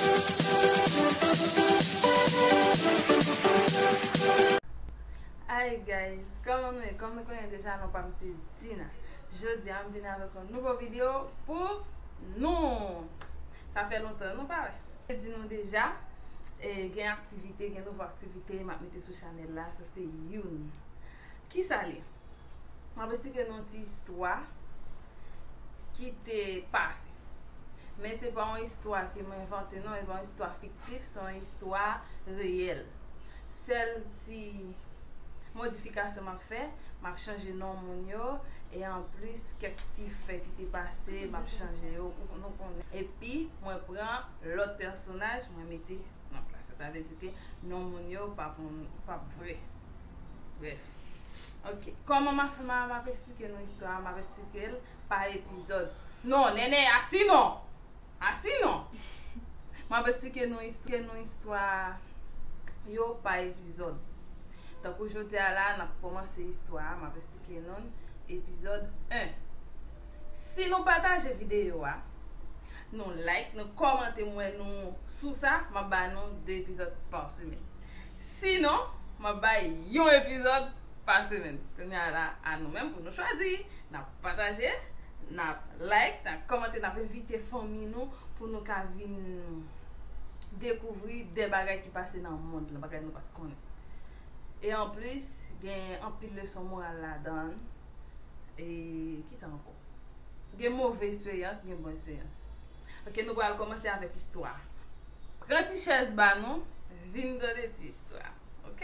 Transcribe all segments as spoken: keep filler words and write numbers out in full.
Hi guys, kòman nou ye? Kòm nou konnen deja, non pa m se Dina. Jodi a, m vin avèk yon nouvo videyo pou nou. Sa fè lontan, nou pa wè. Di nou deja, e, gen aktivite, gen nouvo aktivite m ap mete sou chanèl la, sa se youn. Kisa l ye? M ap esplike nou yon ti istwa ki te pase. Men se pa yon istwa ke m envante, non, e pa yon istwa fiktif, se yon istwa reyèl. Sèl ti modifikasyon m ap fè, m ap chanje non moun yo, e anplis, kèk ti fè ki te pase, m ap chanje yo, ou, nou konnen. Epi, mwen pran lòt pèsonaj, mwen mete nan plas. Sa vle di ke non moun yo p ap, p ap vre. Brèf. Ok. Kòman m ap, m ap, m ap esplike nou istwa a? M ap esplike l pa epizòd. Non, Nènè, asi non! Asi non! M ap esplike nou istwa, nou istwa yo pa epizòd. Tankou jodi a la, n ap kòmanse istwa a, m ap esplike nou epizòd en. Si nou pataje videyo a, nou like, nou kòmante, m wè nou sou sa, m ap ba nou de epizòd pa semèn. Sinon, m ap bay yon epizòd pa semèn. Kounye a la, a nou menm pou nou chwazi. N ap pataje, n ap like, n ap kòmante, n ap envite fanmi nou pou nou ka vin dekouvri de bagay ki pase nan mond lan, bagay nou pa t konnen. E anplis, gen anpil leson moral ladan l. E kisa ankò? Gen move eksperyans, gen bon eksperyans. Ok, nou pral kòmanse avèk istwa. Pran ti chèz ba nou, vin tande ti istwa. Ok?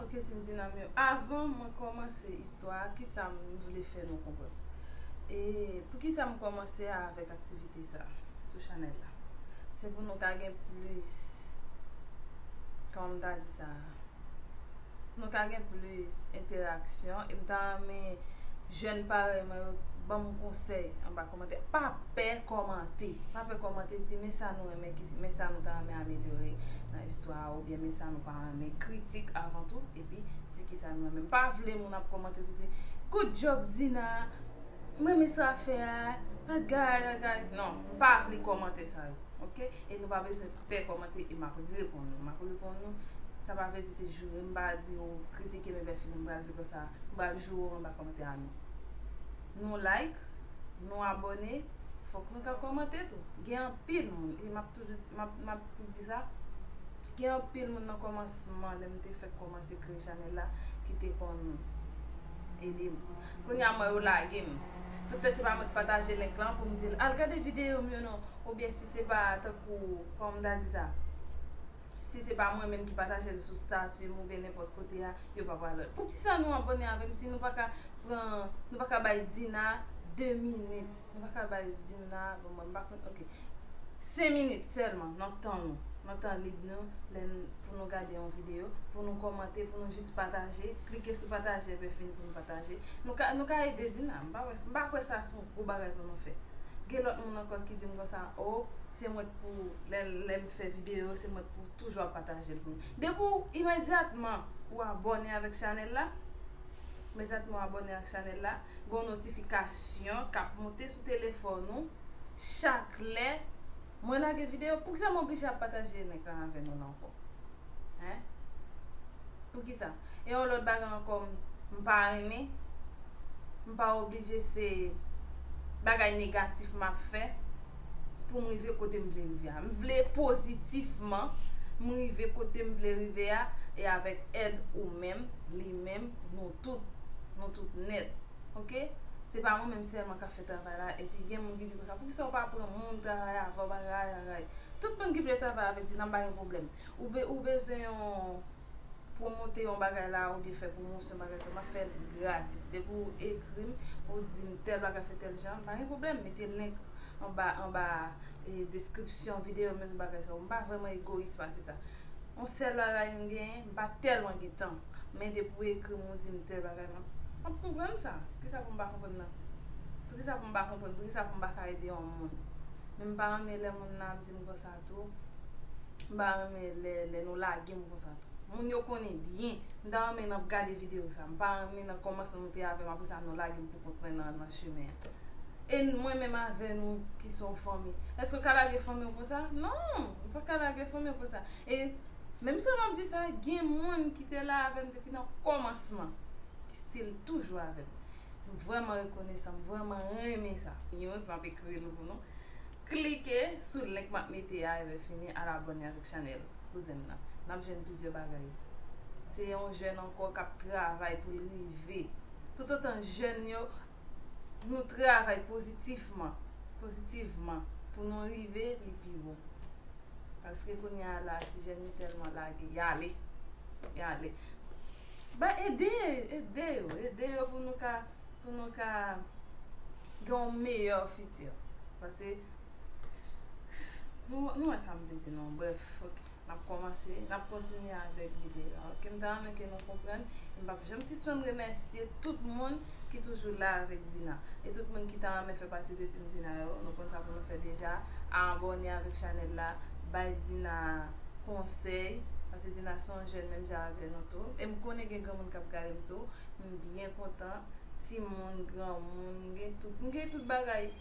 Ok, ti m di nan men yo. Avan mwen kòmanse istwa a, kisa m vle fè nou konprann? E poukisa m kòmanse avèk aktivite sa sou chanèl la? Se pou nou ka gen plis, kòman m ta di sa? Pou nou ka gen plis entèraksyon, e m ta renmen jèn parèy mwen yo ban m konsèy anba kòmantè. Pa pè kòmante. Pa pè kòmante, di men sa nou renmen, ki, men sa nou ta renmen amelyore nan istwa a, oubyen men sa nou pa renmen. Kritik avan tou, epi di kisa nou renmen. M pa vle moun ap kòmante pou di, "Good job, Dina. M renmen sa w ap fè a. Bagay, bagay." Non, m pa vle kòmantè sa yo. Ok? E nou pa bezwen pè kòmante e m ap reponn nou. M ap reponn nou. Sa pa vle di se joure m, m pa di ou kritike m epi fini m pral di konsa, m pral joure w anba kòmantè a, non. Nou like, nou abòne, fòk nou ka kòmante tou. Gen anpil moun, e m ap toujou di, m ap, m ap tou di sa, gen anpil moun nan kòmansman, lè m te fèk kòmanse kreye chanèl la, ki te konn ede m. Kounye a, mwen, yo lage m. Tout lè se pa mwen ki pataje link lan pou m di l, "Al gade videyo m yo non." Oubyen si se pa tankou, kòman m ta di sa? Si se pa mwen menm ki pataje l sou stati m oubyen nenpòt kote a, yo pa pral wè l. Poukisa nou abòne avè m si nou pa ka pran, nou pa ka bay Dina de minit? Nou pa ka bay Dina, bon, mwen, m pa konn, ok. Senk minit sèlman nan tan nou, nan tan lib nou, lè n, pou nou gade yon videyo, pou nou kòmante, pou nou jis pataje, klike sou pataje, epi fini pou nou pataje. Nou ka, nou ka ede Dina, m pa wè, m pa kwè sa se yon gwo bagay pou nou fè. Gen lòt moun ankò ki di m konsa, "O, se mwen k pou, lè, lè m fè videyo, se mwen k pou toujou ap pataje l pou nou." Depi w imedyatman ou abòne avèk chanèl la, imedyatman w abòne ak chanèl la, gen yon notifikasyon k ap monte sou telefòn ou chak lè mwen lage videyo. Poukisa m oblije ap pataje link lan avè nou la ankò? Hein? Poukisa? E yon lòt bagay ankò, m, m pa renmen, m pa oblije se bagay negatif m ap fè pou m rive kote m vle rive a. M vle pozitifman m rive kote m vle rive a, e avèk èd ou menm, li menm, nou tout, nou tout nèt. Ok? Se pa mwen menm sèlman k ap fè travay la, epi gen moun ki di konsa, "Poukisa w pa pran moun travay avè w, bagay, bagay?" Tout moun ki vle travay avèk Dina, m pa gen pwoblèm. Ou be-, ou bezwen yon pwomote yon bagay la, oubyen fè pwomosyon bagay sa, m ap fè l gratis. Depi w ekri m, ou di m tèl bagay fè tèl jan, m pa gen pwoblèm. Mete link anba, anba, e, deskripsyon videyo m, tout bagay sa. M pa vrèman egoyis pase sa. Yon sèl bagay m genyen, m pa tèlman gen tan. Men depi w ekri m, ou di m tèl bagay, m ap, m ap konprann sa. Kisa pou m pa konprann nan? Poukisa pou m pa konprann? Poukisa pou m pa ka ede yon moun? Men m pa renmen lè moun nan ap di m konsa tou. M pa renmen lè, lè nou lage m konsa tou. Moun yo konnen byen. M ta renmen n ap gade videyo sa. M pa renmen nan kòmansman nou te avè m, apre sa nou lage m pou kont mwen nan, nan chemen an. E mwen menm avè nou ki se yon fanmi. Èske w ka lage fanmi w konsa? Non, ou pa ka lage fanmi w konsa. E menm si w ap di sa, gen moun ki te la avè m depi nan kòmansman, ki still toujou avè m. M vrèman rekonesan, m vrèman renmen sa. News, m ap ekri l pou nou. Klike sou link m ap mete a, e lè fini, al abòne avèk chanèl kouzen m nan. N ap jwenn plizyè bagay. Se yon jèn ankò k ap travay pou l rive. Toutotan jèn yo, nou travay pozitifman, pozitivman, pou nou rive, li pi bon. Paske kounye a la, ti jèn yo tèlman lage. Y ale. Y ale. Ba, ede, ede yo. Ede yo pou nou ka, pou nou ka gen yon meyè fiti. Paske, nou, nou wè sa m vle di, non. Brèf, ok. N ap kòmanse, n ap kontinye avèk videyo a. Ok, m ta renmen ke nou konprann. E m p ap janm sispann remèsye tout moun ki toujou la avèk Dina. E tout moun ki ta renmen fè pati de Team Dina yo. Nou konn sa pou nou fè deja. Abòne avèk chanèl la. Bay Dina konsèy. Paske Dina se yon jèn menm jan avè nou tou. E m konnen gen granmoun k ap gade m tou. M byen kontan. Timoun, granmoun, m gen tout, m gen tout bagay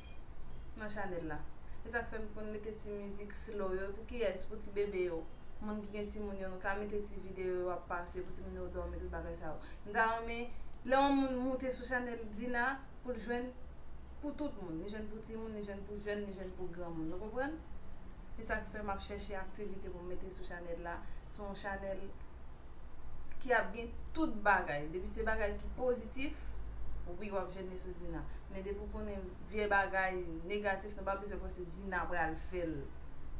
nan chanèl la. E sa k fè m konn mete ti mizik slow yo. Pou kiyès? Pou ti bebe yo. Moun ki gen timoun yo, nou ka mete ti videyo yo ap pase pou timoun yo dòmi, tout bagay sa yo. M ta renmen, lè yon moun moute sou chanèl Dina, pou l jwenn pou tout moun. Li jwenn pou timoun, li jwenn pou jèn, li jwenn pou granmoun. Nou konprann? E sa k fè m ap chèche aktivite pou m mete sou chanèl la. Se yon chanèl ki ap gen tout bagay. Depi se bagay ki pozitif, wi, w ap jwenn li sou Dina. Men depi w konnen vye bagay negatif, nou pa bezwen panse Dina pral fè l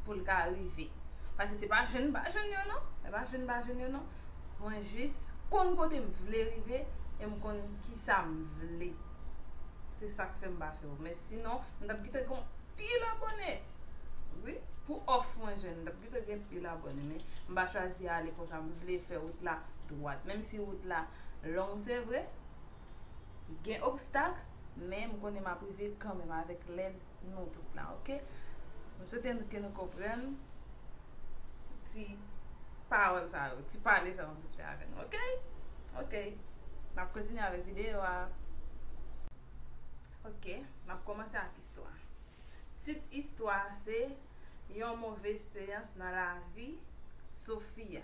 pou l ka rive. Paske se pa jwenn m pa jwenn yo non. Se pa jwenn m pa jwenn yo non. Mwen jis konn kote m vle rive e m konn kisa m vle. Se sa k fè m pa fè yo. Men sinon, m t ap kite gon pil abòne. Wi, pou òf mwen jwenn, m t ap gentan gen pil abòne, men m pa chwazi ale konsa, m vle fè wout la dwat. Menm si wout la long, se vre, gen obstak, men m konnen m ap rive kanmenm avèk lèd nou tout la, ok? M swete ke nou konprann ti pawòl sa yo, ti pale sa yo m sot fè avè nou, ok? Ok, n ap kontinye avèk videyo a. Ok, n ap kòmanse ak istwa. Tit istwa a se yon move esperyans nan lavi Sofia.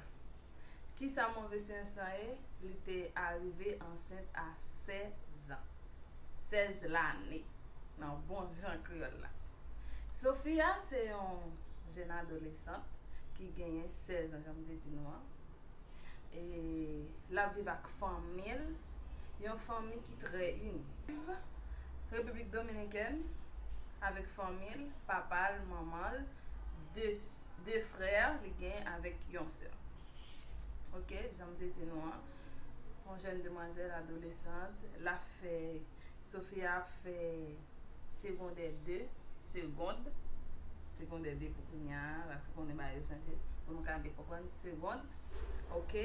Kisa move esperyans lan ye? Li te arive ansent a sèz an. Sèz lane, nan bon jan kreyòl la. Sofia se yon jèn adolesant ki genyen sèz an, jan m te di nou an. E l ap viv ak fanmi l, yon fanmi ki trè ini. Repiblik Dominikèn, avèk fanmi l, papa l, manman l, de, de frè li gen avèk yon sè. Ok, jan m te di nou an, yon jèn demwazèl, adolesant, l ap fè, Sofia ap fè segondè de, segond, segondè de pou kounye a, paske konnen bagay yo chanje, pou nou ka byen konprann, segond, ok,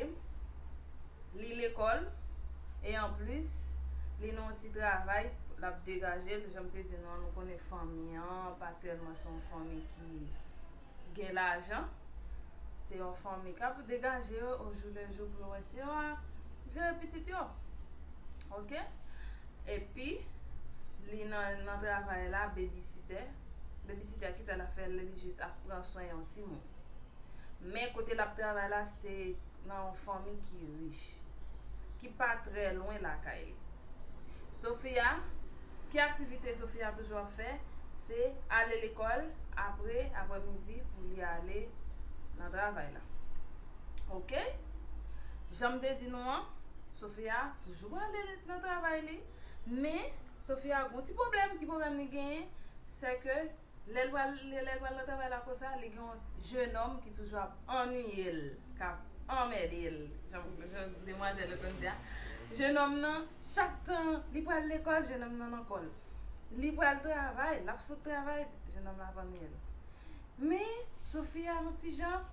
li lekòl, e anplis, li nan yon ti travay, l ap degaje l, jan m te di nou an, nou konnen fanmi an, pa tèlman se yon fanmi ki gen lajan, se yon fanmi k ap degaje yo au jour le jour pou yo wè si yo a jere pitit yo. Ok? Epi, li nan, nan travay la, bebisitè. Bebisitè, kisa l ap fè? Li jis ap pran swen yon timoun. Men kote l ap travay la, se nan yon fanmi ki rich, ki pa trè lwen lakay li. Sofia, ki aktivite Sofia toujou ap fè? Se ale lekòl, apre, aprèmidi, pou li ale nan travay la. Ok? Jan m te di nou an, Sofia toujou ale nan travay li, men Sofia gon ti pwoblèm. Ki pwoblèm li genyen? Se ke lè l pral, lè, lè l pral nan travay la konsa, li gen yon jenòm ki toujou ap annuiye l, k ap anmède l, jan, jan demwazèl yo konn di a. Jenòm nan, chak tan li pral lekòl, jenòm nan nan kò l. Li pral travay, l ap sot travay, jenòm nan ap annuiye l. Men, Sofia, yon ti jan,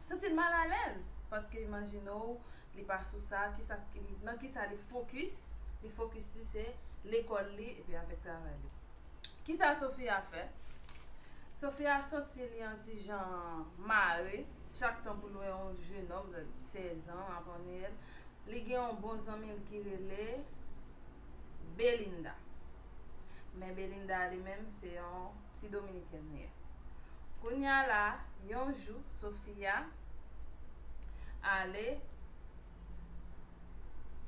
santi l malalèz, paske imajine w, li pa sou sa, kisa, nan kisa li fokis, li fokis li se lekòl li epi avèk travay li. Kisa Sofia fè? Sofia santi li yon ti jan mare, chak tan pou l wè yon jenòm, sèz an, ap annuiye l. Li gen yon bon zanmi l ki rele Belinda. Men Belinda li menm, se yon ti dominikèn li ye. Kounye a la, yon jou, Sofia ale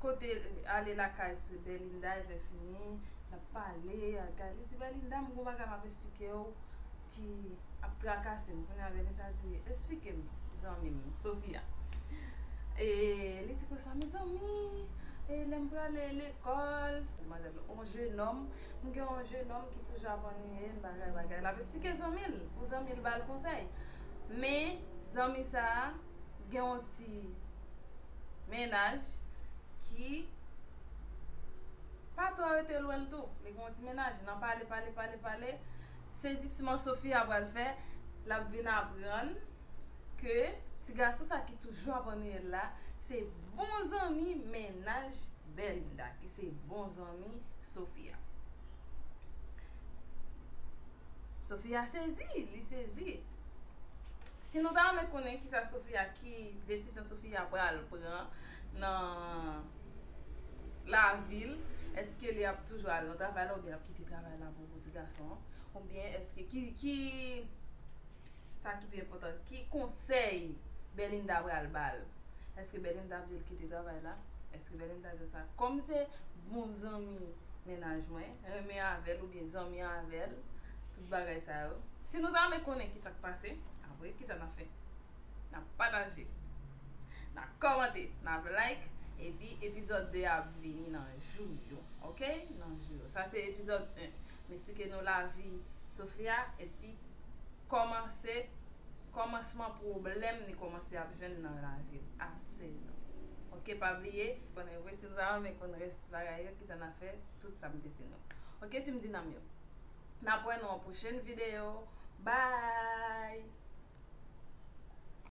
kote, ale lakay sou Belinda, epi fini, l ap pale ak Guy. Li di, Belinda, m gon bagay m ap esplike w ki ap trakase m. Kounye a Belinda di, esplike m, zanmi m, Sofia. E li di konsa, mezanmi, e lè m prale lekòl, demwazèl, yon jenòm, m gen yon jenòm ki toujou ap annuiye m, bagay, bagay. L ap esplike zanmi l, pou zanmi l ba l konsèy. Men, zanmi sa a gen yon ti mennaj ki pa twò rete lwen l tou. Li gen yon ti mennaj, nan pale, pale, pale, pale. Sezisman Sofia pral fè, l ap vin aprann ke ti gason sa ki toujou ap annuiye l la, se bon zanmi mennaj Belinda, ki se bon zanmi Sofia. Sofia sezi, li sezi. Si nou ta renmen konnen kisa Sofia, ki desizyon Sofia pral pran nan lavi l, èske li ap toujou al nan travay la oubyen l ap kite travay la pou, pou ti gason an? Oubyen èske ki, ki, sa ki pi enpòtan, ki konsèy Belinda pral ba l? Èske Belinda ap di l kite travay la? Èske Belinda di l sa? Kòm se bon zanmi mennaj mwen, renmen avè l oubyen zanmi avè l, tout bagay sa yo. Si nou ta renmen konnen kisa k pase, apre kisa n ap fè? N ap pataje, n ap kòmante, n ap like, epi epizòd de a ap vini nan jou yo, oke? Nan jou yo. Sa se epizòd en. M esplike nou lavi Sofia, epi kòmanse, kòmansman pwoblèm li kòmanse ap jwenn nan lavi l a sèz an. Oke, pa bliye, konnen vre si nou ta renmen konn rès bagay yo, kisa n ap fè, tout sa m te di nou. Oke, ti m di nanm yo. N ap wè nou an pwochèn videyo. Bye!